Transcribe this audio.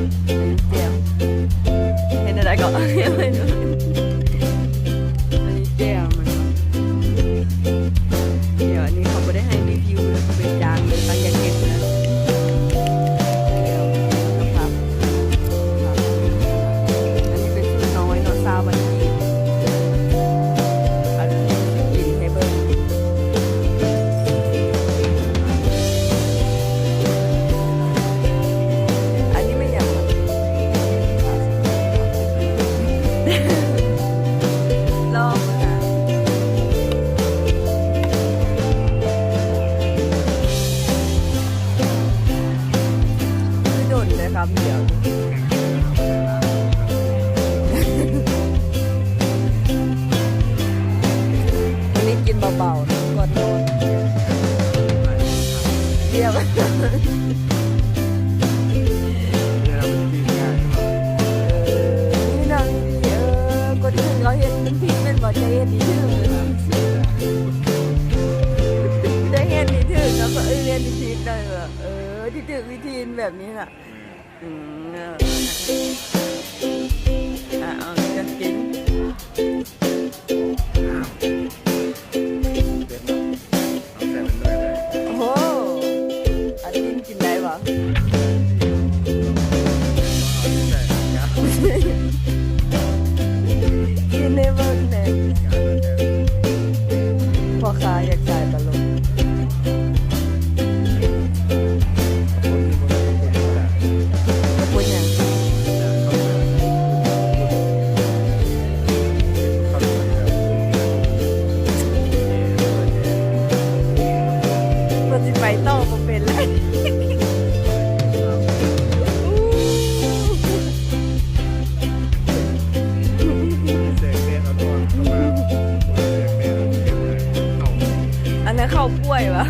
ອັນນີ້ແຈ່ວ ເຮັດແນວໃດກໍ ອັນນີ້ແຈ່ວມັນ ດຽວອັນນີ້ເຂົາບໍ່ໄດ້ໃຫ້ຣີວິວເລີຍ ເຂົາໄປຈ້າງເລີຍ ເຂົາຢາກເຮັດນະ ດຽວ ອັນນີ້ເປັນສູດນ້ອຍເນາະ ຊາວບາດກີບ ອັນນີ້ກິນໃຫ້ເບິ່ງ. ອັນນີ້ແມ່ນຫຍັງ? ລອງເບິ່ງນະ ຄືດົນເດ້ຄຳດຽວ. ວັນນີ້ກິນເບົາໆ ເນາະ ກ່ອນນອນ ດຽວ ເອີ ນີ້ນາງ ເອີ ຄົນອື່ນເຂົາເຮັດມັນຜິດແມ່ນບໍ່? ເຈົ້າເຮັດນີ້ຖືກ ເຈົ້າເຮັດນີ້ຖືກ ແລ້ວຄົນອື່ນເຮັດນີ້ຜິດ ເອີ ທີ່ຖືກວິທີແບບນີ້ນະ. ອືມ ອ່າ ເອົາ ເລືອກກິນ ເດັດເນາະ ເອົາໃສ່ເປັນໜ່ວຍເລີຍ ໂອ້ໂຫ ອາຕິນກິນໄດ້ບໍ່? ກິນໃຫ້ເບິ່ງແດ່ ພໍ່ຄ້າຢາກຂາຍຕະຫຼົກ. ເຂົາປຸ້ນຫຍັງ? ເພິ່ນຊິໄປຕໍ່ບໍ່ເປັນແລ້ວ. ອັນນັ້ນເຂົ້າກ້ວຍຫວາ?